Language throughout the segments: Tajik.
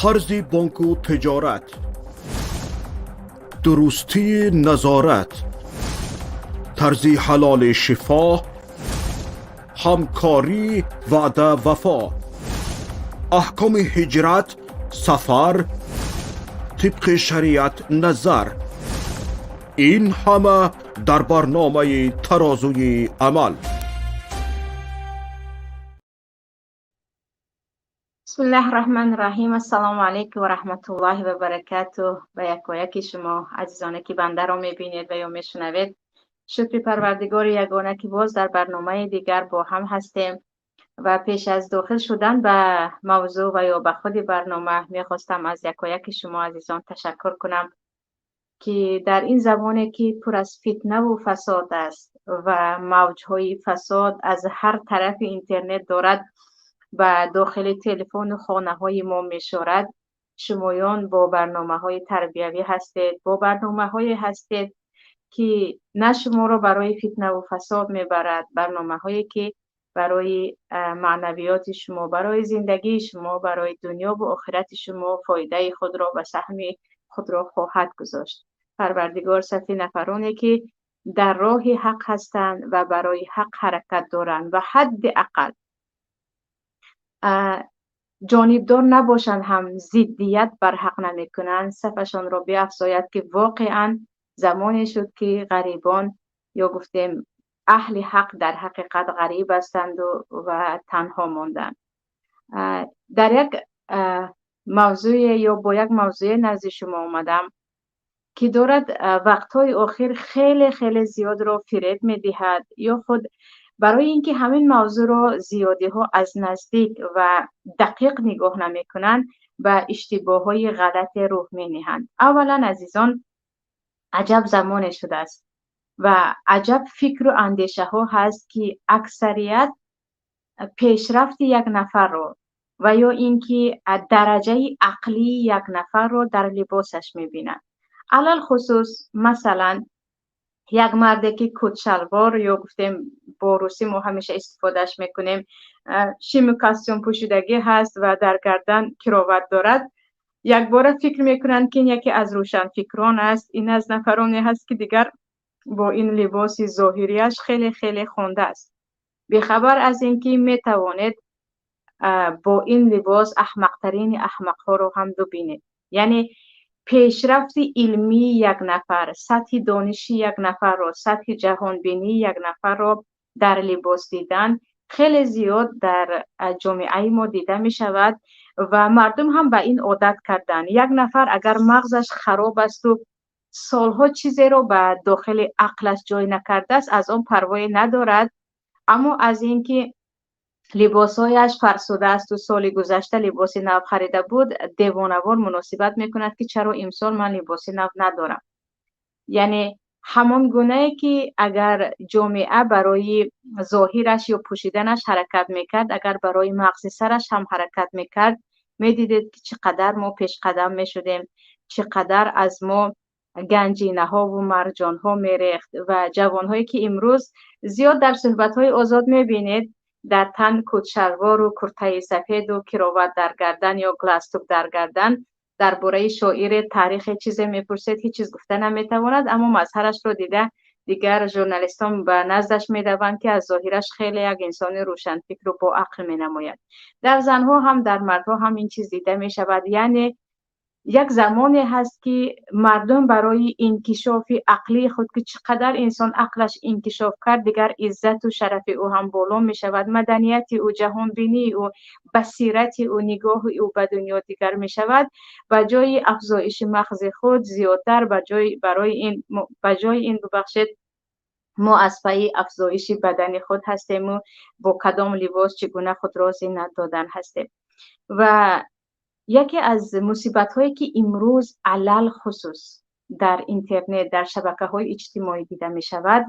Қарзи бонку тиҷорат, дурустии назорат, тарзи ҳалоли шифо, ҳамкорӣ, ваъда, вафо, аҳкоми ҳиҷрат, сафар тибқи шариат назар, ин ҳама дар барномаи «Тарозуи амал». بسم الله الرحمن الرحیم. السلام علیکم و رحمت الله و برکاته. به یکایک شما عزیزانه که بنده را میبینید و یا میشنوید، شکر پروردگار یگانه که باز در برنامه دیگر با هم هستیم. و پیش از داخل شدن به موضوع و یا به خود برنامه، میخواستم از یکایک شما عزیزان تشکر کنم که در این زمانی که پر از فتنه و فساد است و موجهای فساد از هر طرف اینترنت دارد و داخل تلفن خانه های ما میشورد، شمایان با برنامه های تربیوی هستید، با برنامه های هستید که نه شما را برای فتنه و فساد میبرد، برنامه هایی که برای معنویات شما، برای زندگی شما، برای دنیا و آخرت شما فایده خود را و سهم خود را خواهد گذاشت. پروردگار صفی نفرانی که در راه حق هستند و برای حق حرکت دارند و حد اقل جانبدار نباشند، هم ضدیت بر حق نمیکنند، صفشان را بیافزاید که واقعا زمانی شد که غریبان یا گفتیم اهل حق در حقیقت غریب هستند و تنها ماندند. در یک موضوع یا با یک موضوع نزد شما آمدم که دارد وقتهای آخر خیلی خیلی زیاد را فریب میدهد، یا خود برای اینکه همین موضوع را زیادی ها از نزدیک و دقیق نگاه نمیکنند و اشتباه های غلط روح می نهند. اولا عزیزان، عجب زمان شده است و عجب فکر و اندیشه ها هست که اکثریت پیشرفت یک نفر رو و یا اینکه درجه عقلی یک نفر رو در لباسش میبینند. علل خصوص مثلا یک مرد که کت شلوار یا گفتیم با روسی ما همیشه استفادهش میکنیم شیم کاستیوم پوشیدگی هست و در گردن کراوات دارد، یک بار فکر میکنند که این یکی از روشن فکران است، این از نفرانی هست که دیگر با این لباس ظاهریش خیلی خیلی خونده است، بیخبر از اینکه میتوانید با این لباس احمقترین احمقها رو هم ببینید. یعنی پیشرفت علمی یک نفر، سطح دانشی یک نفر رو، سطح جهانبینی یک نفر رو در لباس دیدن خیلی زیاد در جامعه ما دیده می شود و مردم هم به این عادت کردن. یک نفر اگر مغزش خراب است و سالها چیزی رو به داخل عقلش جای نکرده است، از آن پروایی ندارد، اما از اینکه لباسهایش فرسوده است و سال گذشته لباس نو خریده بود، دیوانه‌وار مناسبت میکند که چرا امسال من لباس نو ندارم. یعنی همان گونه که اگر جامعه برای ظاهرش یا پوشیدنش حرکت میکرد، اگر برای مغز سرش هم حرکت میکرد، میدیدید که چقدر ما پیش قدم میشدیم، چقدر از ما گنجینه ها و مرجان ها میریخت. و جوان هایی که امروز زیاد در صحبت های آزاد میبینید در تن کت شلوار و کرته سفید و کراوات در گردن یا گلاستوک در گردن، درباره شاعر تاریخ چیز میپرسید، هیچ چیز گفته نمیتواند، اما مظهرش رو دیده دیگر ژورنالیستان به نزدش میدوند که از ظاهرش خیلی یک انسان روشنفکر و با عقل مینماید. در زنها هم در مردها هم این چیز دیده میشود. یعنی یک زمانی هست که مردم برای انکشاف عقلی خود که چقدر انسان عقلش انکشاف کرد، دیگر عزت و شرف او هم بالا می شود، مدنیت او، جهانبینی او، بصیرت او، نگاه او به دنیا دیگر می شود. به جای افزایش مغز خود زیادتر به جای برای این به جای این ببخشید ما از پی افزایش بدن خود هستیم و با کدام لباس چگونه خود را زینت دادن هستیم. و یکی از مصیبت هایی که امروز علل خصوص در اینترنت، در شبکه های اجتماعی دیده می شود،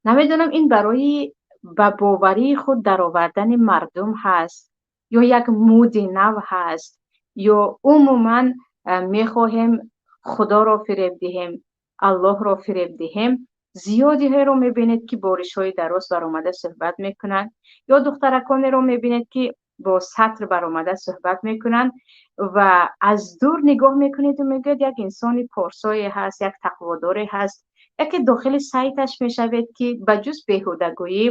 نمیدونم این برای به باوری خود درآوردن مردم هست یا یک مود نو هست یا عموما می خواهیم خدا را فریب دهیم، الله را فریب دهیم. زیادی های رو میبینید که با ریش های دراز برآمده صحبت میکنند، یا دخترکانی رو میبینید که бо сатр баромада суҳбат мекунанд ва аз дур нигоҳ мекунед ва мегӯяд, як инсони порсое ҳаст, як тақводоре ҳаст. Яке дохили сайташ мешавед, ки ба ҷуз беҳудагӯӣ,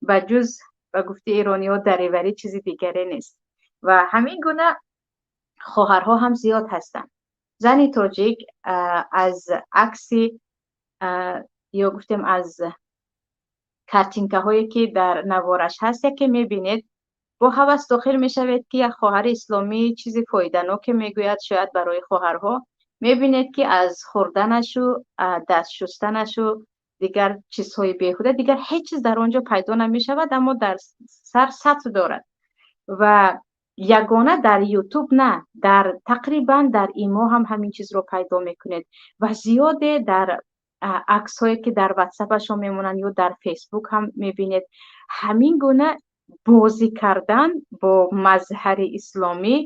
ба ҷуз ба гуфти эрониҳо дариварӣ чизи дигаре нест. Ва ҳамин гуна хоҳарҳо ҳам зиёд ҳастанд. Зани тоҷик аз акси ё гуфтем аз картинкаҳое, ки дар навораш ҳаст, яке мебинед, бо ҳавас дохил мешавед, ки як хоҳари исломӣ чизи фоиданоке мегӯяд, шояд барои хоҳарҳо. Мебинед, ки аз хӯрданашу даст шустанашу дигар чизҳои беҳуда дигар ҳеҷ чиз дар он ҷо пайдо намешавад, аммо дар сар сатр дорад. Ва ягона дар Ютуб на, дар тақрибан дар ИМО ҳам ҳамин чизро пайдо мекунед ва зиёде дар аксҳое, ки дар Ватсапашон мемонанд ё дар Фейсбук ҳам мебинед. Ҳамин гуна бозӣ кардан бо мазҳари исломӣ,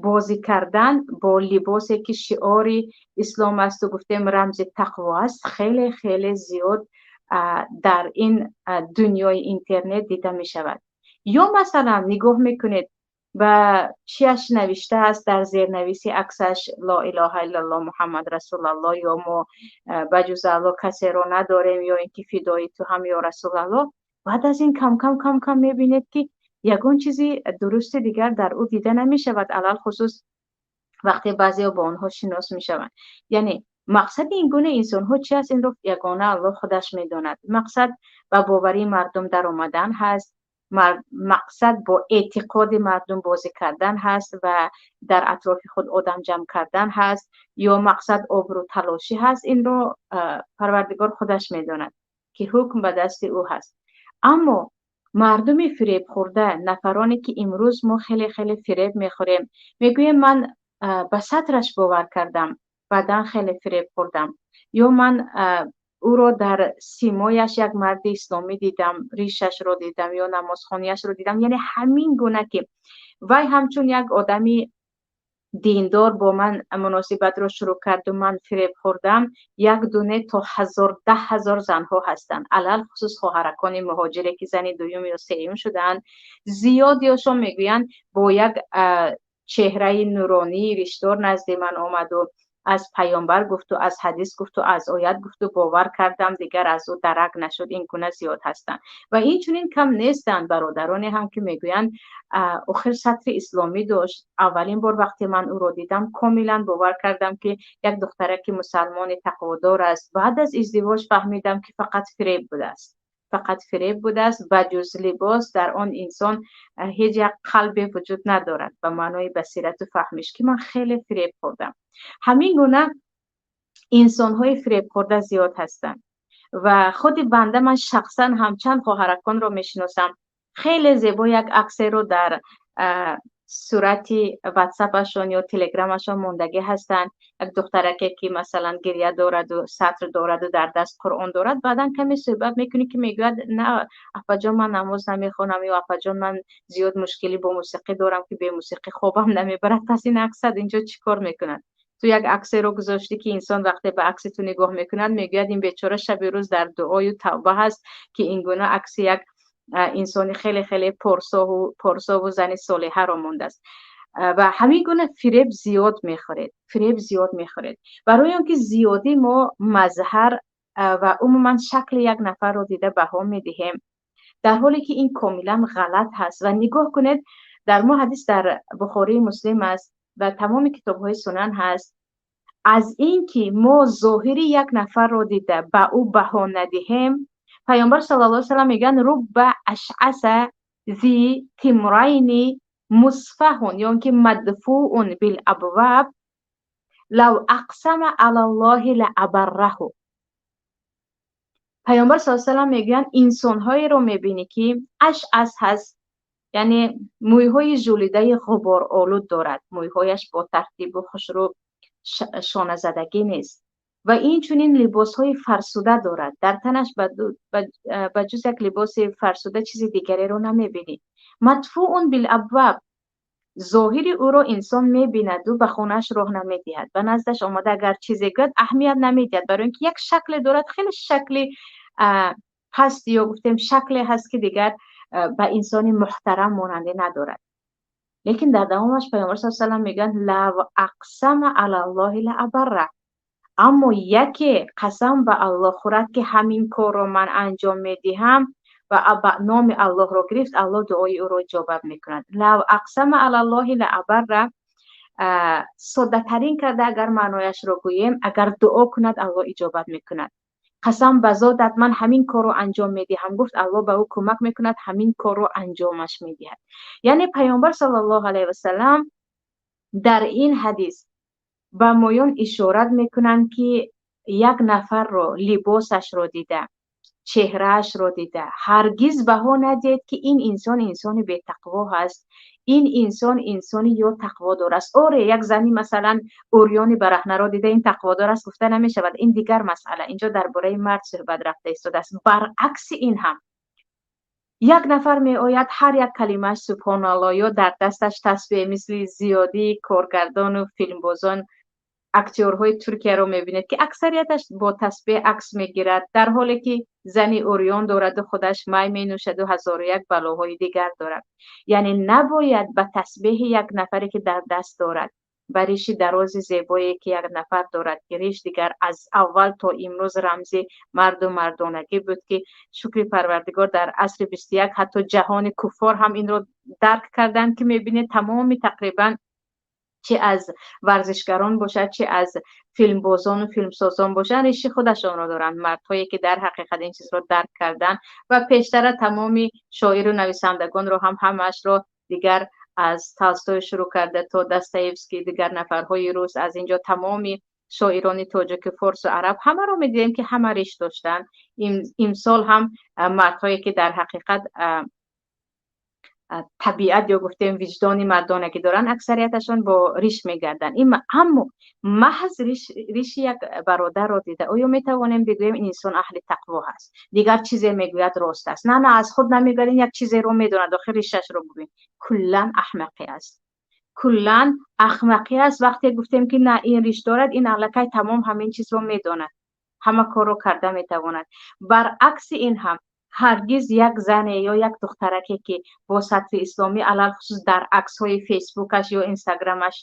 бозӣ кардан бо либосе, ки шиори ислом асту гуфтем рамзи тақво аст, хеле хеле зиёд дар ин дунёи интернет дида мешавад. Ё масалан нигоҳ мекунед, ба чиаш навиштааст дар зернависи аксаш: «Ло илоҳа иллаллоҳ, Муҳаммад расулаллоҳ», ё «Мо ба ҷуз Аллоҳ касеро надорем», ё ин ки «Фидои ту ҳам, ё расулаллоҳ». Баъд аз ин кам кам кам кам мебинед, ки ягон чизи дурусти дигар дар ӯ дида намешавад, алалхусус вақте баъзеҳо бо онҳо шинос мешаванд. Яъне мақсади ин гуна инсонҳо чи аст, инро ягона Аллоҳ худаш медонад. Мақсад ба боварии мардум даромадан ҳаст, мақсад бо эътиқоди мардум бозӣ кардан ҳаст ва дар атрофи худ одам ҷамъ кардан ҳаст, ё мақсад обрӯталошӣ ҳаст, инро Парвардигор худаш медонад, ки ҳукм ба дасти ӯ ҳаст. Аммо мардуми фиребхӯрда, нафароне, ки имрӯз мо хеле хеле фиреб мехӯрем, мегӯем: «Ман ба сатраш бовар кардам, баъдан хеле фиреб хӯрдам», ё «Ман ӯро дар симояш як марди исломӣ дидам, ришашро дидам ё намозхонияшро дидам». Яъне ҳамин гуна ки вай ҳамчун як одами диндор бо ман муносибатро шурӯъ карду ман фиреб хӯрдам. Як дуне то ҳазор, 10 000 занҳо ҳастанд, алалхусус хоҳаракони муҳоҷире, ки зани дуюм ё сеюм шудаанд. Зиёдиёшон мегӯянд: «Бо як чеҳраи нуронии риштор назди ман омаду аз паёмбар гуфту, аз ҳадис гуфту, аз оят гуфту, бовар кардам, дигар аз ӯ дарак нашуд». Ин гуна зиёд ҳастанд ва инчунин кам нестанд бародароне ҳам, ки мегӯянд: «Охир сатри исломӣ дошт. Аввалин бор вақте ман ӯро дидам, комилан бовар кардам, ки як духтараки мусалмони тақводор аст. Баъд аз издивоҷ фаҳмидам, ки фақат фиреб будааст, фақат фиреб будааст. Ба ҷуз либос дар он инсон ҳеҷ як қалбе вуҷуд надорад ба маънои басирату фаҳмиш, ки ман хеле фиреб хӯрдам». Ҳамин гуна инсонҳои фиребхӯрда зиёд ҳастанд ва худи банда ман шахсан ҳам чанд хоҳараконро мешиносам. Хеле зебо як аксеро дар сурати Ватсапашон ё Телеграмашон мондагӣ ҳастанд, як духтараке, ки масалан гиря дораду сатр дораду дар даст Қуръон дорад. Баъдан каме суҳбат мекунӣ, ки мегӯяд: «На, апаҷон, ман намоз намехонам», ё «Апаҷон, ман зиёд мушкилӣ бо мусиқӣ дорам, ки бемусиқӣ хобам намебарад». Пас ин аксат инҷо чӣ кор мекунад? Ту як аксеро гузоштӣ, ки инсон вақте ба акси ту нигоҳ мекунад, мегӯяд, ин бечора шаби рӯз дар дуою тавба ҳаст, ки ин гуна акси як инсони хеле хеле порсову зани солиҳаро мондааст. Ва ҳамин гуна фиреб зиёд мехӯред, фиреб зиёд мехӯред, барои он ки зиёдӣ мо мазҳар ва умуман шакли як нафарро дида баҳо медиҳем, дар ҳоле ки ин комилан ғалат ҳаст. Ва нигоҳ кунед, дар мо ҳадис дар Бухории Муслим аст ва тамоми китобҳои сунан ҳаст: аз ин ки мо зоҳири як нафарро дида ба ӯ баҳо надиҳем, Паёмбар саллаллоҳу алайҳи васаллам мегӯянд: «Рубба ашъаса зи тимрайни мусфаҳун ё ки мадфуун бил абваб лав ақсама алаллоҳи ла абарраҳу». Паёмбар саллаллоҳу алайҳи васаллам мегӯянд, инсонҳоеро мебинӣ, ки ашъас ҳаст, яъне мӯйҳои жӯлидаи ғуборолуд дорад, мӯйҳояш бо тартибу хушрӯ шоназадагӣ нест ва инчунин либосҳои фарсуда дорад дар танаш, ба ҷуз як либоси фарсуда чизи дигареро намебинӣ. Мадфуун билабваб, зоҳири ӯро инсон мебинаду ба хонааш роҳ намедиҳад, ба наздаш омада агар чизе гӯяд, аҳамият намедиҳад, барои ин ки як шакле дорад, хеле шакли паст ё гуфтем шакле ҳаст, ки дигар ба инсони муҳтарам монандӣ надорад. Лекин дар давомаш Паёмбар саллаллоҳу алайҳи васаллам мегӯянд: лав ақсама алаллоҳи ла абарра. Аммо яке қасам ба Аллоҳ хӯрад, ки ҳамин корро ман анҷом медиҳам, ва номи Аллоҳро гирифт, Аллоҳ дуои ӯро иҷобат мекунад. Лав ақсама алаллоҳи ла абарра, соддатарин карда агар маънояшро гӯем, агар дуо кунад, Аллоҳ иҷобат мекунад. Қасам ба зотат, ман ҳамин корро анҷом медиҳам, гуфт, Аллоҳ ба ӯ кӯмак мекунад, ҳамин корро анҷомаш медиҳад. Яъне Паёмбар саллаллоҳу алайҳи васаллам дар ин ҳадис ба моён ишорат мекунанд, ки як нафарро либосашро дида, чеҳраашро дида, ҳаргиз баҳо надиҳед, ки ин инсон инсони бетақво ҳаст, ин инсон инсони ё тақводор аст. Оре, як зани, масалан, урёни бараҳнаро дида, ин тақводор аст гуфта намешавад. Ин дигар масъала. Инҷо дар бораи мард суҳбат рафта истодааст. Баръакси ин ҳам, як нафар меояд, ҳар як калимааш субҳоналлоҳ, ё дар дасташ тасбеҳ, мисли зиёдии коргардону филмбозон, актёрҳои Туркияро мебинед, ки аксарияташ бо тасбеҳ акс мегирад, дар ҳоле ки зани урён дораду худаш май менӯшаду ҳазору як балоҳои дигар дорад. Яъне набояд ба тасбеҳи як нафаре, ки дар даст дорад, ба риши дарози зебое, ки як нафар дорад, ки риш дигар аз аввал то имрӯз рамзи марду мардонагӣ буд, ки шукри Парвардигор, дар асри 21 ҳатто ҷаҳони куффор ҳам инро дарк карданд, ки мебинед, тамоми тақрибан, чи аз варзишгарон бошад, чи аз филмбозону филмсозон бошанд, риши худашонро доранд, мардҳое ки дар ҳақиқат ин чизро дарк карданд. Ва пештара тамоми шоиру нависандагонро ҳам, ҳамаашро дигар, аз Толстой шурӯъ карда то Достоевский, дигар нафарҳои рус, аз инҷо тамоми шоирони тоҷики, форсу араб, ҳамаро медидем, ки ҳама риш доштанд. Имсол ҳам мардҳое ки дар ҳақиқат табиат ё гуфтем виҷдони мардонагӣ доранд, аксарияташон бо риш мегарданд. Аммо маҳз риши як бародарро дида, оё метавонем бигӯем, ин инсон аҳли тақво ҳаст, дигар чизе мегӯяд рост аст? На, на, аз худ намегӯяд, ин як чизеро медонад, охир ришашро бубин. Куллан аҳмақӣ аст, куллан ахмақӣ аст. Вақте гуфтем, ки на, ин риш дорад, ин аллакай тамом ҳамин чизро медонад, ҳама корро карда метавонад. Баръакси ин ҳам, ҳаргиз як зане ё як духтараке, ки бо сатри исломӣ, алалхусус дар аксҳои Фейсбукаш ё Инстаграмаш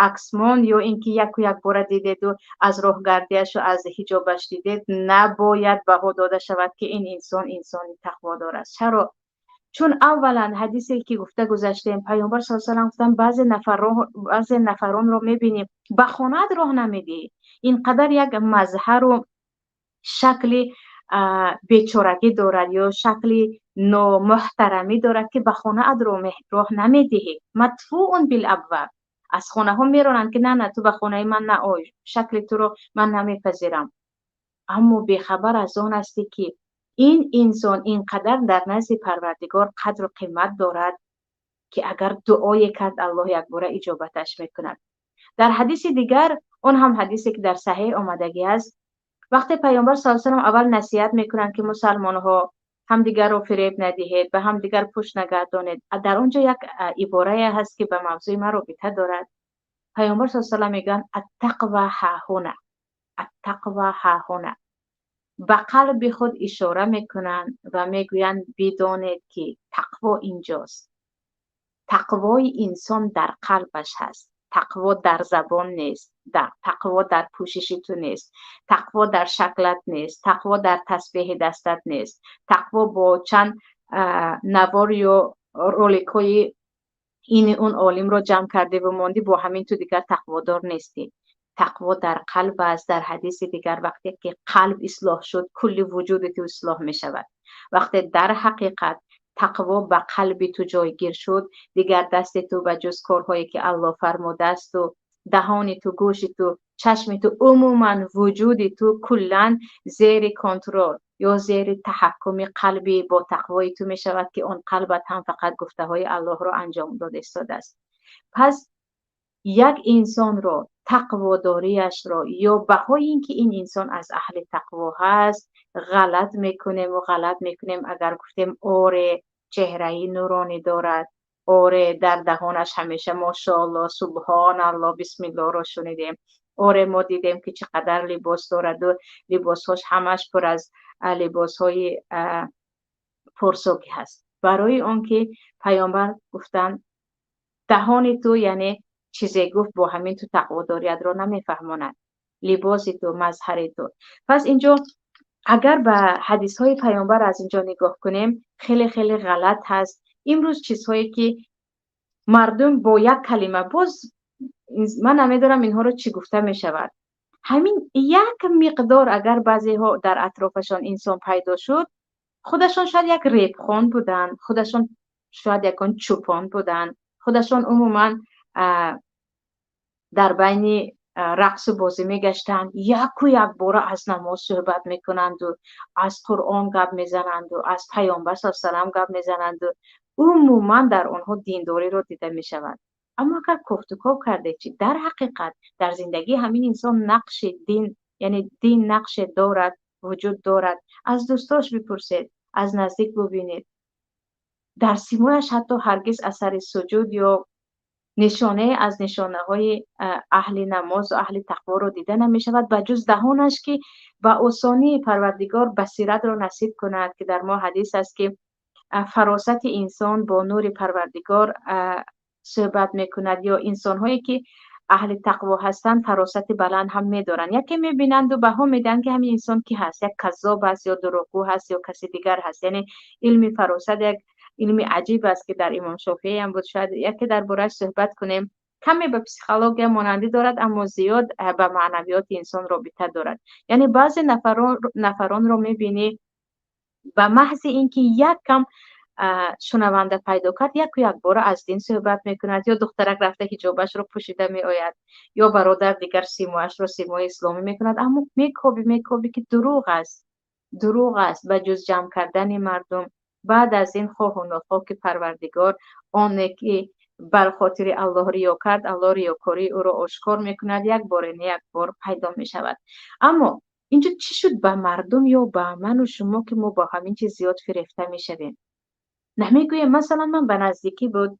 аксмон, ё ин ки яку якбора дидеду аз роҳгардиашу аз ҳиҷобаш дидед, набояд баҳо дода шавад, ки ин инсон инсони тақводор аст. Чаро? Чун аввалан ҳадисе, ки гуфта гузаштем, Паёмбар с салам гуфтанд: баъзе нафаронро мебинем, ба хонаат роҳ намедиҳӣ, ин қадар як мазҳару шакли бечорагӣ дорад ё шакли номуҳтарамӣ дорад, ки ба хонаат роҳ намедиҳӣ. Мадфуун билабваб, аз хонаҳо меронанд, ки на, на, ту ба хонаи ман наой, шакли туро ман намепазирам. Аммо бехабар аз он ҳастӣ, ки ин инсон ин қадар дар назди Парвардигор қадру қимат дорад, ки агар дуое кард, Аллоҳ якбора иҷобаташ мекунад. Дар ҳадиси дигар, он ҳам ҳадисе, ки дар Саҳеҳ омадагӣ аст, вақте Паёмбар с салам аввал насиҳат мекунанд, ки мусалмонҳо, ҳамдигарро фиреб надиҳед, ба ҳамдигар пушт нагардонед, дар он ҷо як иборае ҳаст, ки ба мавзӯи ман робита дорад. Паёмбар с салам мегӯянд: аттақва ҳаҳуна, аттақва ҳаҳуна. Ба қалби худ ишора мекунанд ва мегӯянд: бидонед, ки тақво инҷост. Тақвои инсон дар қалбаш ҳаст. Тақво дар забон нест, тақво дар пӯшиши ту нест, тақво дар шаклат нест, тақво дар тасбеҳи дастат нест, тақво бо чанд навор ё роликҳои ини он олимро ҷамъ кардеву мондӣ, бо ҳамин ту дигар тақводор нестӣ. Тақво дар қалб аст. Дар ҳадиси дигар, вақте ки қалб ислоҳ шуд, кулли вуҷуди ту ислоҳ мешавад. Вақте дар ҳақиқат тақво ба қалби ту ҷойгир шуд, дигар дасти ту ба ҷуз корҳое, ки Аллоҳ фармудаасту, даҳони ту, гӯши ту, чашми ту, умуман вуҷуди ту куллан зери контрол ё зери таҳаккуми қалби бо тақвои ту мешавад, ки он қалбат ҳам фақат гуфтаҳои Аллоҳро анҷом дода истодааст. Пас як инсонро тақводориашро ё баҳои ин ки ин инсон аз аҳли тақво ҳаст, ғалат мекунем ва ғалат мекунем, агар гуфтем: оре, чеҳраи нуронӣ дорад, оре, дар даҳонаш ҳамеша мошоалло, субҳоналло, бисмиллоҳро шунидем, оре, мо дидем, ки чӣ қадар либос дораду либосҳош ҳамаш пур аз либосҳои пурсокӣ ҳаст. Барои он ки паёмбар гуфтанд, даҳони ту, яъне чизе гуфт, бо ҳамин ту тақводориятро намефаҳмонад, либоси ту, мазҳари ту. Пас инҷо агар ба ҳадисҳои паёмбар аз инҷо нигоҳ кунем, хеле хеле ғалат ҳаст. Имрӯз чизҳое ки мардум бо як калима, боз ман намедонам инҳоро чӣ гуфта мешавад, ҳамин як миқдор агар баъзеҳо дар атрофашон инсон пайдо шуд, худашон шояд як репхон буданд, худашон шояд ягон чӯпон буданд, худашон умуман дар байни рақсу бозӣ мегаштанд, яку якбора аз намоз суҳбат мекунанду, аз Қуръон гап мезананду, аз паёмбар са салам гап мезананду, умуман дар онҳо диндориро дида мешавад. Аммо агар кофтуков кардед, чи дар ҳақиқат дар зиндагии ҳамин инсон нақши дин, яъне дин нақше дорад, вуҷуд дорад, аз дӯстош бипурсед, аз наздик бубинед. Дар симояш ҳатто ҳаргиз асари суҷуд ё нишонае аз нишонаҳои аҳли намозу аҳли тақворо дида намешавад, ба ҷуз даҳонаш, ки ба осонӣ Парвардигор басиратро насиб кунад, ки дар мо ҳадис аст, ки фаросати инсон бо нури Парвардигор суҳбат мекунад, ё инсонҳое ки аҳли тақво ҳастанд, фаросати баланд ҳам медоранд. Яке мебинанду баҳо медиҳанд, ки ҳамин инсон ки ҳаст, як каззоб аст ё дурӯғгӯ ҳаст ё каси дигар ҳаст. Яъне илми фаросат як илми аҷиб аст, ки дар имом Шофеӣ ҳам буд, шояд яке дар борааш суҳбат кунем. Каме ба психология монандӣ дорад, аммо зиёд ба маънавиёти инсон робита дорад. Яъне баъзе нафаронро мебинӣ, ба маҳзи ин ки як кам шунаванда пайдо кард, яку якбора аз дин суҳбат мекунад, ё духтарак рафта ҳиҷобашро пӯшида меояд, ё бародар дигар симоашро симои исломӣ мекунад, аммо мекобӣ, мекобӣ, ки дурӯғ аст, дурӯғ аст, ба ҷуз ҷамъ кардани мардум. Баъд аз ин, хоҳу нохоҳ, ки Парвардигор оне ки бар хотири Аллоҳ риё кард, Аллоҳ риёкории ӯро ошкор мекунад, як боре не як бор пайдо мешавад. Аммо инҷо чӣ шуд ба мардум ё ба ману шумо, ки мо бо ҳамин чиз зиёд фирефта мешавем? Намегӯем, масалан, ман ба наздикӣ буд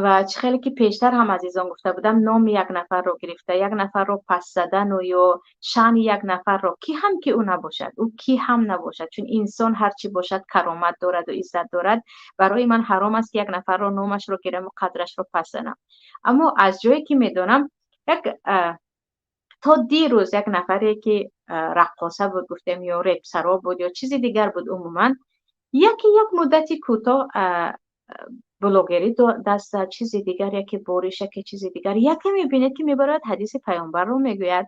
ва чӣ хеле ки пештар ҳам азизон гуфта будам, номи як нафарро гирифта, як нафарро пас задану ё шаъни як нафарро, ки ҳам ки ӯ набошад, ӯ ки ҳам набошад, чун инсон ҳар чӣ бошад, каромат дораду иззат дорад. Барои ман ҳаром аст, ки як нафарро номашро гираму қадрашро пас занам. Аммо аз ҷое ки медонам, як то дирӯз як нафаре ки раққоса буд, гуфтем, ё репсаро буд, ё чизи дигар буд, умуман яке як муддати кӯтоҳ блогерӣ даст зад, чизи дигар, яке бориш, яке чизи дигар. Яке мебинед, ки мебарояд, ҳадиси паёмбарро мегӯяд,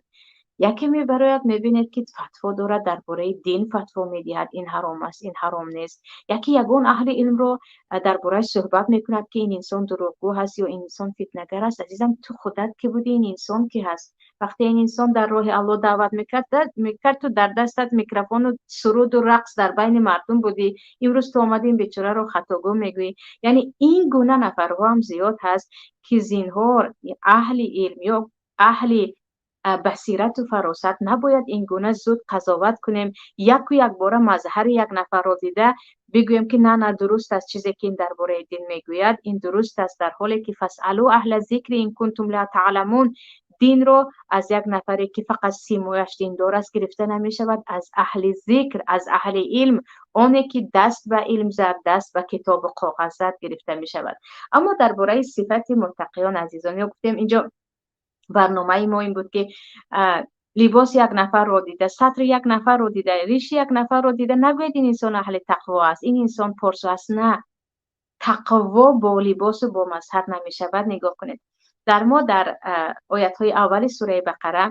яке мебарояд, мебинед, ки фатво дорад, дар бораи дин фатво медиҳад, ин ҳаром аст, ин ҳаром нест, яке ягон аҳли илмро дар борааш суҳбат мекунад, ки ин инсон дурӯғгӯ ҳаст ё ин инсон фитнагар аст. Азизам, ту худат ки будӣ? Ин инсон ки ҳаст? Вақте ин инсон дар роҳи Аллоҳ даъват мекард, ту дар дастат микрофону суруду рақс дар байни мардум будӣ. Имрӯз ту омадӣ, ин бечораро хатогӯ мегӯӣ. Яъне ин гуна нафарҳо ҳам зиёд ҳаст, ки зинҳор аҳли илм ё аҳли басирату фаросат набояд ин гуна зуд қазоват кунем, яку якбора мазҳари як нафарро дида бигӯем, ки на, на, дуруст аст, чизе ки ин дар бораи дин мегӯяд, ин дуруст аст, дар ҳоле ки فاسألوا أهل الذكر إن كنتم لا تعلمون. Динро аз як нафаре, ки фақат симояш диндор аст, гирифта намешавад, аз аҳли зикр, аз аҳли илм, оне ки даст ба илм зад, даст ба китобу коғаз зад, гирифта мешавад. Аммо дар бораи сифати муттақиён, азизон, ё гуфтем, инҷо барномаи мо ин буд, ки либоси як нафарро дида, сатри як нафарро дида, риши як нафарро дида нагӯед, ин инсон аҳли тақво аст, ин инсон порсо аст. На, тақво бо либосу бо мазҳар намешавад. Нигоҳ кунед, дар мо дар оятҳои аввали сураи Бақара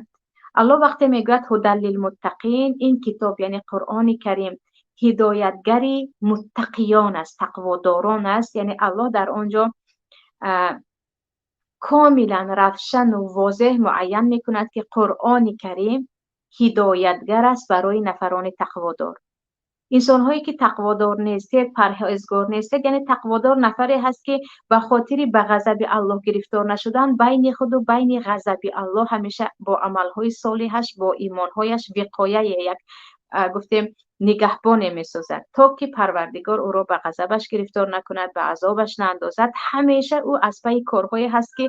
Аллоҳ вақте мегӯяд هدى للمتقين, ин китоб, яъне Қуръони Карим, ҳидоятгари муттақиён аст, тақводорон аст. Яъне Аллоҳ дар он ҷо комилан равшану возеҳ муайян мекунад, ки Қуръони Карим ҳидоятгар аст барои нафарони тақводор. Инсонҳое ки тақводор нестед, парҳезгор нестед, яъне тақводор нафаре ҳаст, ки ба хотири ба ғазаби Аллоҳ гирифтор нашудан байни худу байни ғазаби Аллоҳ ҳамеша бо амалҳои солиҳаш, бо имонҳояш виқояе, як, гуфтем, нигаҳбоне месозад, то ки Парвардигор ӯро ба ғазабаш гирифтор накунад, ба азобаш наандозад. Ҳамеша ӯ аз пайи корҳое ҳаст, ки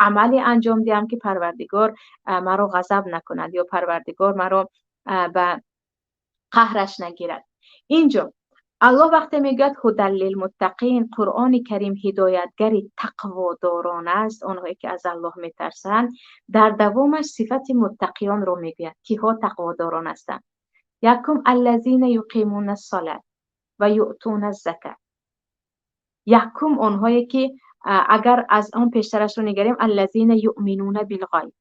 амале анҷом диҳам, ки Парвардигор маро ғазаб накунад ё Парвардигор маро ба қаҳраш нагирад. Инҷо Аллоҳ вақте мегӯяд ҳудал лилмуттақин, Қуръони Карим ҳидоятгари тақводорон аст, онҳое ки аз Аллоҳ метарсанд, дар давомаш сифати муттақиёнро мегӯяд, киҳо тақводорон ҳастанд. Якум, аллазина юқимуна ссалат ва юътуна ззакат. Якум онҳое ки агар аз он пештарашро нигарем, аллазина юъминуна билғайб,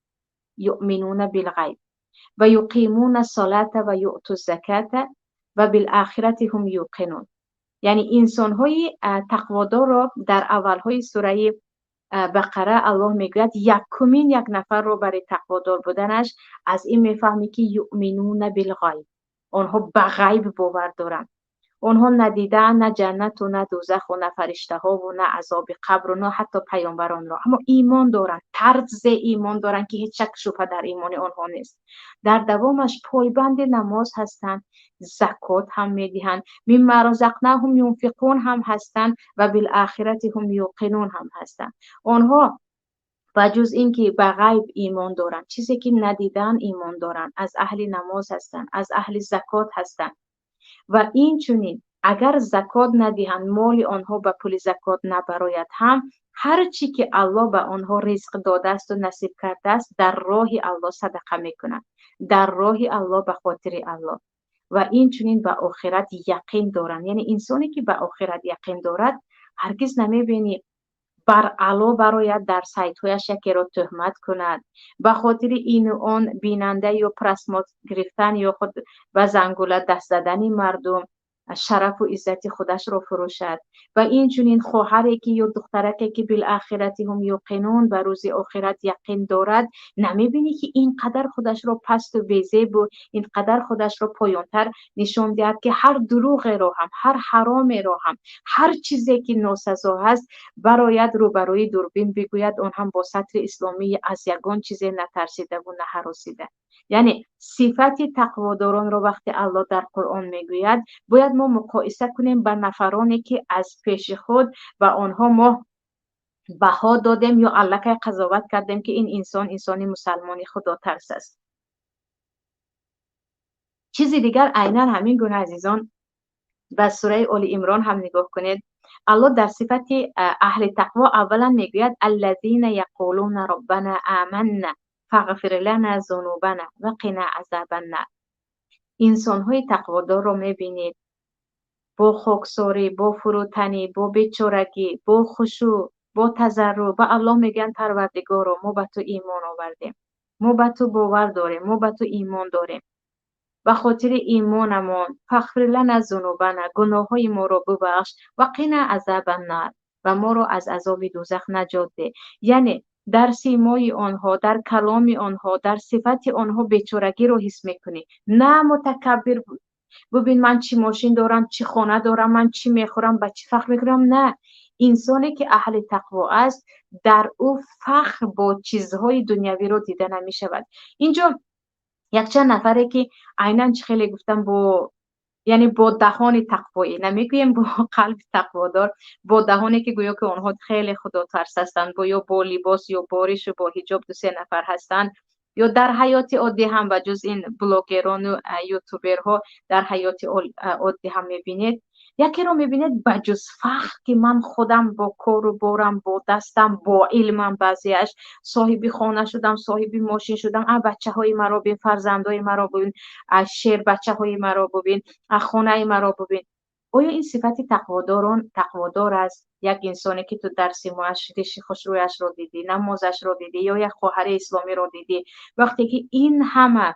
юъминуна билғайб ва юқимуна ссалата ва юъту ззаката ва билохирати ҳум юқинун. Яъне инсонҳои тақводорро дар аввалҳои сураи Бақара Аллоҳ мегӯяд, якумин як нафарро барои тақводор буданаш аз ин мефаҳмӣ ки юъминуна билғайб, онҳо ба ғайб бовар доранд. Онҳо надидаанд на ҷаннату, на дӯзаху, на фариштаҳову, на азоби қабру, на ҳатто паёмбаронро, аммо имон доранд, тарзе имон доранд ки ҳеҷ шак шубҳа дар имони онҳо нест. Дар давомаш пойбанди намоз ҳастанд, закот ҳам медиҳанд, мимма разақнаҳум юнфиқун ҳам ҳастанд ва билохирати ҳум юқинун ҳам ҳастанд. Онҳо ба ҷуз ин ки ба ғайб имон доранд, чизе ки надидаанд имон доранд, аз аҳли намоз ҳастанд, аз аҳли закот ҳастанд. Ва инчунин агар закот надиҳанд, моли онҳо ба пули закот набарояд ҳам, ҳар чӣ ки Аллоҳ ба онҳо ризқ додаасту насиб кардааст, дар роҳи Аллоҳ садақа мекунанд, дар роҳи Аллоҳ, ба хотири Аллоҳ. Ва инчунин ба охират яқин доранд. Яъне инсоне ки ба охират яқин дорад, ҳаргиз намебинӣ бар ало барояд, дар сайтҳояш якеро тӯҳмат кунад, ба хотири ину он бинанда ё просмотр гирифтан ё худ ба зангула даст задани мардум шарафу иззати худашро фурӯшад. Ва инчунин хоҳаре ки ё духтараке ки билохирати ҳум юқинун, ба рӯзи охират яқин дорад, намебинӣ ки ин қадар худашро пасту безебу ин қадар худашро поёнтар нишон диҳад, ки ҳар дурӯғеро ҳам, ҳар ҳаромеро ҳам, ҳар чизе ки носазо ҳаст барояд рӯбарӯи дурбин бигӯяд, он ҳам бо сатри исломӣ, аз ягон чизе натарсидаву наҳаросида. Яъне сифати тақводоронро вақте Аллоҳ дар Қуръон мегӯяд, бояд мо муқоиса кунем ба нафароне ки аз пеши худ ба онҳо мо баҳо додем ё аллакай қазоват кардем, ки ин инсон инсони мусалмони худотарс аст. Чизи дигар, айнан ҳамин гуна, азизон, ба сураи Оли Имрон ҳам нигоҳ кунед. Аллоҳ дар сифати аҳли тақво аввалан мегӯяд: аллазина яқулуна роббана аманна фағфир лана зунубана ва қина азабаннар. Инсонҳои тақводорро мебинед бо хоксорӣ, бо фурӯтанӣ, бо бечорагӣ, бо хушӯъ, бо тазарруъ ба Аллоҳ мегӯянд: Парвардигоро, мо ба ту имон овардем, мо ба ту бовар дорем, мо ба ту имон дорем, ба хотири имонамон фағфир лана зунубана, гуноҳҳои моро бубахш, ва қина азабаннар, ва моро аз азоби дӯзах наҷот деҳ. Яъне дар симои онҳо, дар каломи онҳо, дар сифати онҳо бечорагиро ҳис мекунӣ. На мутакаббир, бубин ман чӣ мошин дорам, чӣ хона дорам, ман чӣ мехӯрам, ба чӣ фахр мекунам. На, инсоне ки аҳли тақво аст, дар ӯ фахр бо чизҳои дунявиро дида намешавад. Инҷо якчанд нафаре ки айнан чӣ хеле гуфтам, бо яъне бо даҳони тақвоӣ, намегӯем бо қалби тақводор, бо даҳоне ки гӯё ки онҳо хеле худотарс ҳастанд, бо ё бо либос ё бо ришу бо ҳиҷоб ду се нафар ҳастанд, ё дар ҳаёти оддӣ ҳам ба ҷуз ин блогерону ютуберҳо дар ҳаёти оддӣ ҳам мебинед, якеро мебинед ба ҷуз фахр ки ман худам бо кору борам, бо дастам, бо илмам, баъзеаш соҳиби хона шудам, соҳиби мошин шудам, а бачаҳои маро бин, фарзандои маро бибин, шер бачаҳои маро бибин, хонаи маро бибин. Оё ин сифати тақводорон тақводор аст? Як инсоне ки ту дар симоаш риши хушрӯяшро дидӣ, намозашро дидӣ, ё як хоҳари исломиро дидӣ, вақте ки ин ҳама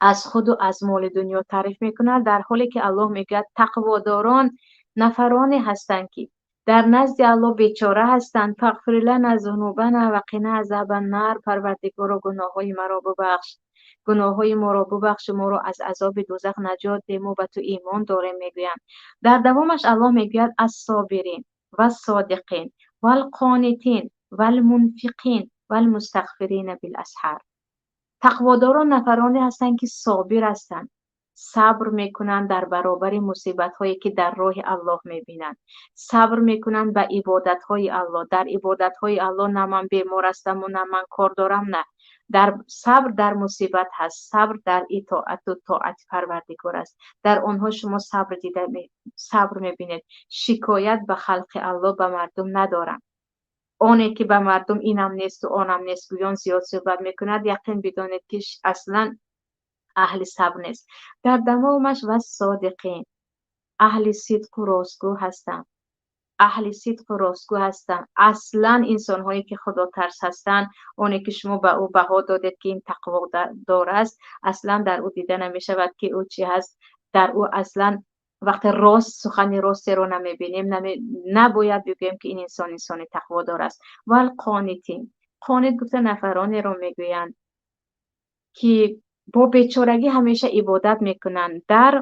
аз худу аз моли дунё таъриф мекунад, дар ҳоле ки Аллоҳ мегӯяд тақводорон нафароне ҳастанд, ки дар назди Аллоҳ бечора ҳастанд. Фағфир лана зунубана ва қина азабаннар, Парвардигоро, гуноҳҳои маро бубахш, гуноҳҳои моро бубахшу моро аз азоби дӯзах наҷот деҳ, мо ба ту имон дорем, мегӯянд. Дар давомаш Аллоҳ мегӯяд: ассобирин вассодиқин валқонитин валмунфиқин валмустағфирина биласҳар. Тақводорон нафароне ҳастанд, ки собир ҳастанд, сабр мекунанд дар баробари мусибатҳое ки дар роҳи Аллоҳ мебинанд, сабр мекунанд ба ибодатҳои Аллоҳ. Дар ибодатҳои Аллоҳ на ман бемор ҳастаму, на ман кор дорам, на. Дар сабр дар мусибат ҳаст, сабр дар итоату тоати Парвардигор аст. Дар онҳо шумо сабр дида сабр мебинед. Шикоят ба халқи Аллоҳ, ба мардум надоранд. Оне ки ба мардум инам несту онам нест гӯён зиёд суҳбат мекунад, яқин бидонед, ки аслан аҳли сабр нест. Дар давомаш вассодиқин, аҳли сидқу ростгӯ ҳастанд. Аҳли сидқу ростгӯ ҳастанд. Аслан инсонҳое ки худотарс ҳастанд, оне ки шумо ба ӯ баҳо додед, ки ин тақводор аст, аслан дар ӯ дида намешавад, ки ӯ чӣ ҳаст. Дар ӯ аслан вақте рост сухани ростеро намебинем, набояд бигӯем, ки ин инсон инсони тақводор аст. Валқонитин, қонит гуфта нафаронеро мегӯянд, ки бо бечорагӣ ҳамеша ибодат мекунанд, дар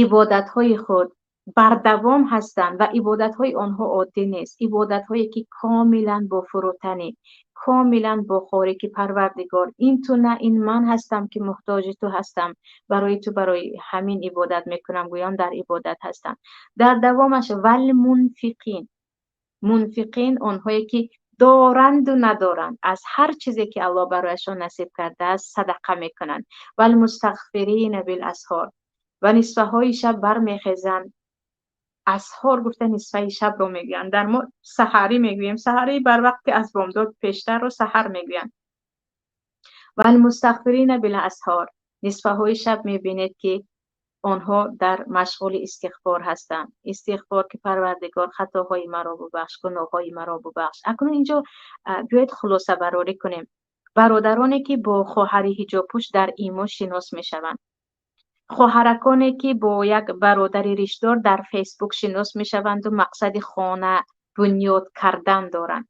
ибодатҳои худ бардавом ҳастанд ва ибодатҳои онҳо оддӣ нест. Ибодатҳое ки комилан бо фурӯтанӣ, комилан бо хорӣ, ки Парвардигор, ин ту на, ин ман ҳастам, ки муҳтоҷи ту ҳастам, барои ту, барои ҳамин ибодат мекунам гӯён дар ибодат ҳастанд. Дар давомаш валмунфиқин. Мунфиқин онҳое ки доранду надоранд, аз ҳар чизе ки Аллоҳ барояшон насиб кардааст, садақа мекунанд. Валмустағфирина биласҳор, ва нисфаҳои шаб бармехезанд. Асҳор гуфта нисфаи шабро мегӯянд. Дар мо саҳарӣ мегӯем, саҳарӣ бар вақти аз бомдод пештарро саҳар мегӯянд. Валмустағфирина биласҳор, нисфаҳои шаб мебинед, ки онҳо дар машғули истиғфор ҳастанд. Истиғфор, ки Парвардигор, хатоҳои маро бубахш, гуноҳҳои маро бубахш. Акнун инҷо биёед хулосабарорӣ кунем. Бародароне ки бо хоҳари ҳиҷобпӯш дар имо шинос мешаванд, хоҳараконе ки бо як бародари ришдор дар Фейсбук шинос мешаванду мақсади хона бунёд кардан доранд,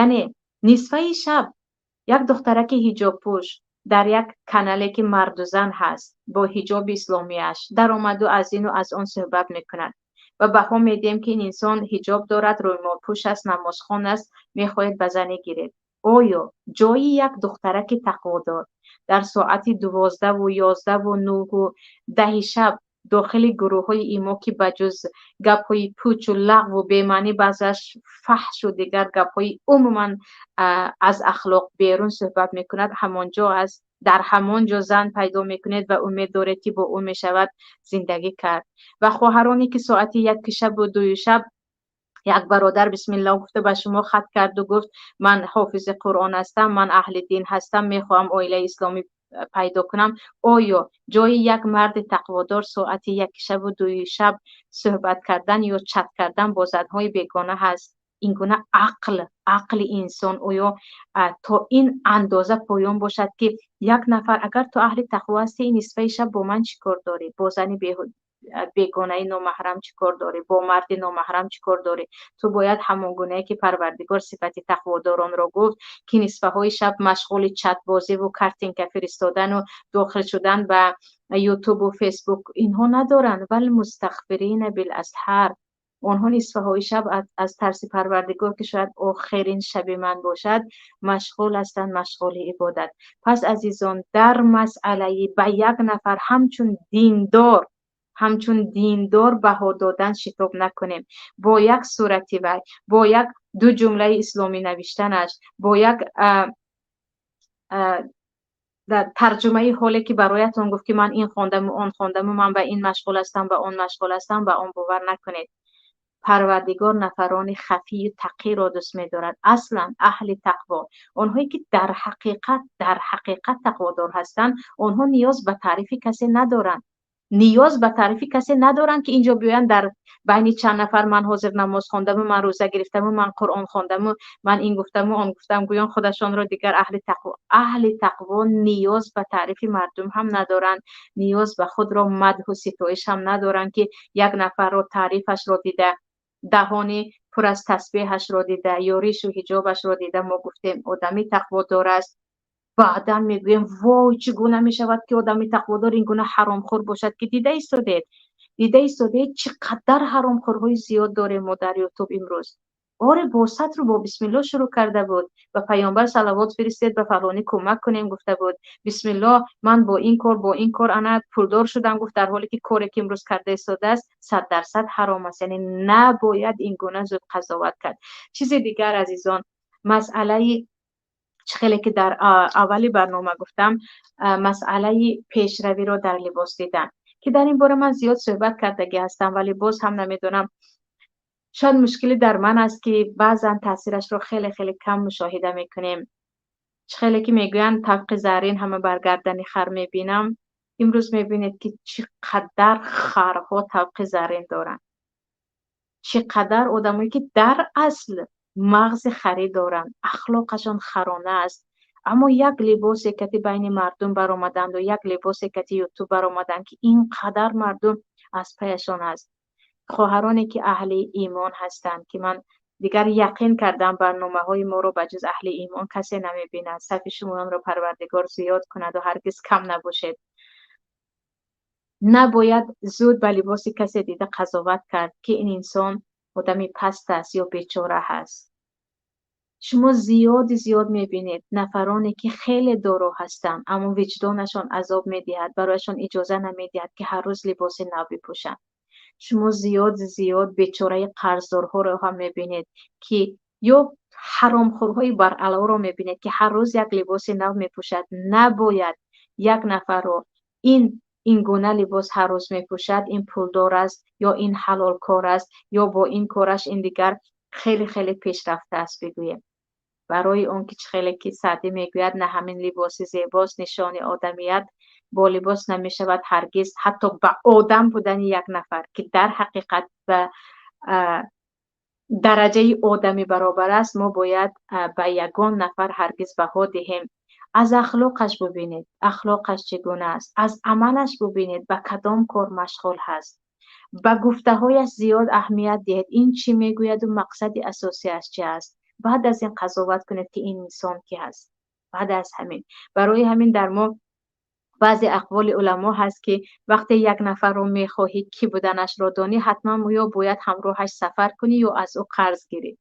яъне нисфаи шаб як духтараки ҳиҷобпӯш дар як канале ки марду зан ҳаст, бо ҳиҷоби исломиаш даромаду аз ину аз он суҳбат мекунад ва баҳо медиҳем, ки ин инсон ҳиҷоб дорад, рӯймолпӯш аст, намозхон аст, мехоҳед ба занӣ гиред. Оё ҷои як духтараки тақводор дар соати 12ву 11ву 9ву 10и шаб дохили гурӯҳҳои имо, ки ба ҷуз гапҳои пучу лағву бемаънӣ, баъзаш фаҳшу дигар гапҳои умуман аз ахлоқ берун суҳбат мекунад, ҳамон ҷо аст? Дар ҳамон ҷо зан пайдо мекунед ва умед доред, ки бо ӯ мешавад зиндагӣ кард? Ва хоҳароне ки соати 1-и шабу 2-и шаб як бародар бисмиллоҳ гуфта ба шумо хат карду гуфт: «Ман ҳофизи Қуръон ҳастам, ман аҳли дин ҳастам, мехоҳам оилаи исломӣ пайдо кунам», оё ҷои як марди тақводор соати 1-и шабу 2-и шаб суҳбат кардан ё чат кардан бо занҳои бегона ҳаст? Ин гуна ақл, ақли инсон оё то ин андоза поён бошад, ки як нафар, агар ту аҳли тақво ҳастӣ, нисфаи шаб бо ман чӣ кор дорӣ? Бо зани бегонаи номаҳрам чӣ кор дорӣ? Бо марди номаҳрам чӣ кор дорӣ? Ту бояд ҳамон гунае ки Парвардигор сифати тақводоронро гуфт, ки нисфаҳои шаб машғули чатбозиву картинка фиристодану дохил шудан ба Ютубу Фейсбук инҳо надоранд. Валмустағфирина биласҳар, онҳо нисфаҳои шаб аз тарси Парвардигор, ки шояд охирин шаби ман бошад, машғул ҳастанд, машғули ибодат. Пас, азизон, дар масъалаи ба як нафар ҳамчун диндор баҳо додан шитоб накунем. Бо як сурати вай, бо як ду ҷумлаи исломӣ навиштанаш, бо як тарҷумаи ҳоле ки бароятон гуфт, ки ман ин хондаму он хондаму ман ба ин машғул ҳастам, ба он машғул ҳастам, ба он бовар накунед. Парвардигор нафарони хафию тақиро дӯст медорад. Аслан аҳли тақво, онҳое ки дар ҳақиқат тақводор ҳастанд, онҳо ниёз ба таърифи касе надоранд. Ниёз ба таърифи касе надоранд, ки инҷо биёянд дар байни чанд нафар «ман ҳозир намоз хондаму, ман рӯза гирифтаму, ман Қуръон хондаму, ман ин гуфтаму, он гуфтам» гӯён худашонро дигар аҳли тақво. Аҳли тақво ниёз ба таърифи мардум ҳам надоранд, ниёз ба худро мадҳу ситоиш ҳам надоранд, ки як нафарро таърифашро дида, даҳони пур аз тасбеҳашро дида ё ришу ҳиҷобашро дида мо гуфтем одами тақводор аст. Баъдан мегӯем: «Вой, чӣ гуна мешавад, ки одами тақводор ин гуна ҳаромхӯр бошад?» Ки дида истодед, дида истодед, чӣ қадар ҳаромхӯрҳои зиёд дорем мо дар Ютуб имрӯз. Оре, бо сатру бо бисмиллоҳ шурӯъ карда буд, ба паёмбар салавот фиристед, ба фалонӣ кӯмак кунем гуфта буд, бисмиллоҳ, ман бо ин кор, бо ин кор ана пулдор шудам гуфт, дар ҳоле ки коре ки имрӯз карда истодааст, 100% ҳаром аст. Яъне набояд ин гуна зуд қазоват кард. Чизи дигар, азизон, масъалаи Чӣ хеле ки дар аввали барнома гуфтам, масъалаи пешравиро дар либос дидан, ки дар ин бора ман зиёд суҳбат кардагӣ ҳастам, вале боз ҳам намедонам, шояд мушкилӣ дар ман аст, ки баъзан таъсирашро хеле хеле кам мушоҳида мекунем. Чӣ хеле ки мегӯянд, тавқи заррин ҳама бар гардани хар мебинам. Имрӯз мебинед, ки чӣ қадар харҳо тавқи заррин доранд, чӣ қадар одамое, ки дар асл мағзи харӣ доранд, ахлоқашон харона аст, аммо як либосе кати байни мардум баромаданду як либосе кати Ютуб баромаданд, ки ин қадар мардум аз паяшон аст. Хоҳароне, ки аҳли имон ҳастанд, ки ман дигар яқин кардам, барномаҳои моро ба ҷуз аҳли имон касе намебинад, сафи шумоёнро Парвардигор зиёд кунаду ҳаргиз кам набошед. Набояд зуд ба либоси касе дида қазоват кард, ки ин инсон одами паст аст ё бечора ҳаст. Шумо зиёди зиёд мебинед нафароне, ки хеле доро ҳастанд, аммо виҷдонашон азоб медиҳад, барояшон иҷоза намедиҳад, ки ҳар рӯз либоси нав бипӯшанд. Шумо зиёд зиёд бечораи қарздорҳоро ҳам мебинед, ки ё ҳаромхӯрҳои баръалоро мебинед, ки ҳар рӯз як либоси нав мепӯшад. Набояд як нафарро ин гуна либос ҳар рӯз мепӯшад, ин пулдор аст ё ин ҳалолкор аст, ё бо ин кораш ин дигар хеле хеле пешрафта аст бигӯем. Барои он ки чӣ хеле ки Саъдӣ мегӯяд: «На ҳамин либоси зебост нишони одамият». Бо либос намешавад ҳаргиз ҳатто ба одам будани як нафар, ки дар ҳақиқат ба дараҷаи одамӣ баробар аст, мо бояд ба ягон нафар ҳаргиз баҳо диҳем. Аз ахлоқаш бубинед, ахлоқаш чӣ гуна аст, аз амалаш бубинед, ба кадом кор машғул ҳаст, ба гуфтаҳояш зиёд аҳамият диҳед, ин чӣ мегӯяду мақсади асосиаш чӣ аст. Баъд аз ин қазоват кунед, ки ин инсон кӣ ҳаст. Баъд аз ҳамин, барои ҳамин дар мо баъзе ақволи уламо ҳаст, ки вақте як нафарро мехоҳӣ кӣ буданашро донӣ, ҳатман ё бояд ҳамроҳаш сафар кунӣ, ё аз ӯ қарз гирӣ.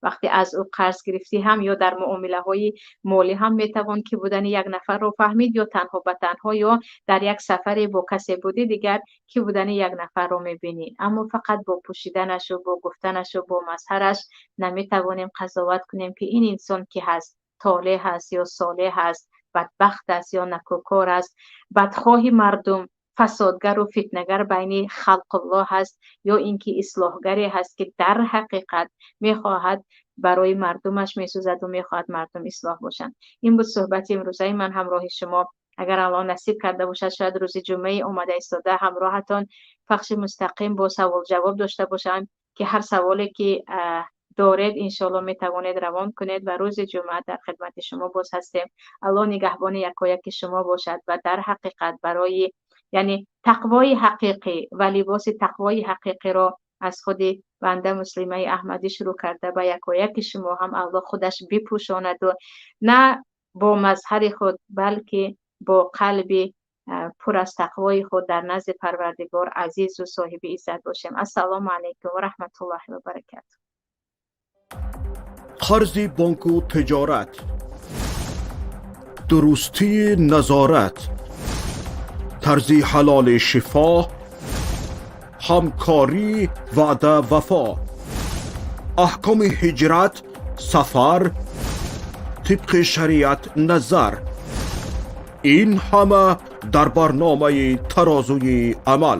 Вақте аз ӯ қарз гирифтӣ ҳам, ё дар муомилаҳои молӣ ҳам метавон кӣ будани як нафарро фаҳмид, ё танҳо ба танҳо, ё дар як сафаре бо касе будӣ, дигар кӣ будани як нафарро мебинӣ. Аммо фақат бо пӯшиданашу бо гуфтанашу бо мазҳараш наметавонем қазоват кунем, ки ин инсон кӣ ҳаст, толеҳ ҳаст ё солеҳ ҳаст, бадбахт аст ё накӯкор аст, бадхоҳи мардум, фасодгару фитнагар байни халқуллоҳ ҳаст, ё ин ки ислоҳгаре ҳаст, ки дар ҳақиқат мехоҳад, барои мардумаш месӯзаду мехоҳад мардум ислоҳ бошанд. Ин буд суҳбати имрӯзаи ман ҳамроҳи шумо. Агар Аллоҳ насиб карда бошад, шояд рӯзи ҷумъаи омада истода ҳамроҳатон пахши мустақим бо савол-ҷавоб дошта бошам, ки ҳар саволе ки доред, иншоалло метавонед равон кунед ва рӯзи ҷумъа дар хидмати шумо боз ҳастем. Аллоҳ нигаҳбони якояки шумо бошад ва дар ҳақиқат барои, яъне, тақвои ҳақиқӣ ва либоси тақвои ҳақиқиро аз худи банда Муслимаи Аҳмадӣ шурӯъ карда ба якояки шумо ҳам Аллоҳ худаш бипӯшонаду на бо мазҳари худ, балки бо қалби пур аз тақвои худ дар назди Парвардигор азизу соҳиби иззат бошем. Ассалому алайкум ва раҳматуллоҳи ва баракату. Қарзи бонку тиҷорат, дурустии назорат, тарзи ҳалоли шифо, ҳамкорӣ, ваъда, вафо, аҳкоми ҳиҷрат, сафар, тибқи шариат назар, ин ҳама дар барномаи «Тарозуи амал».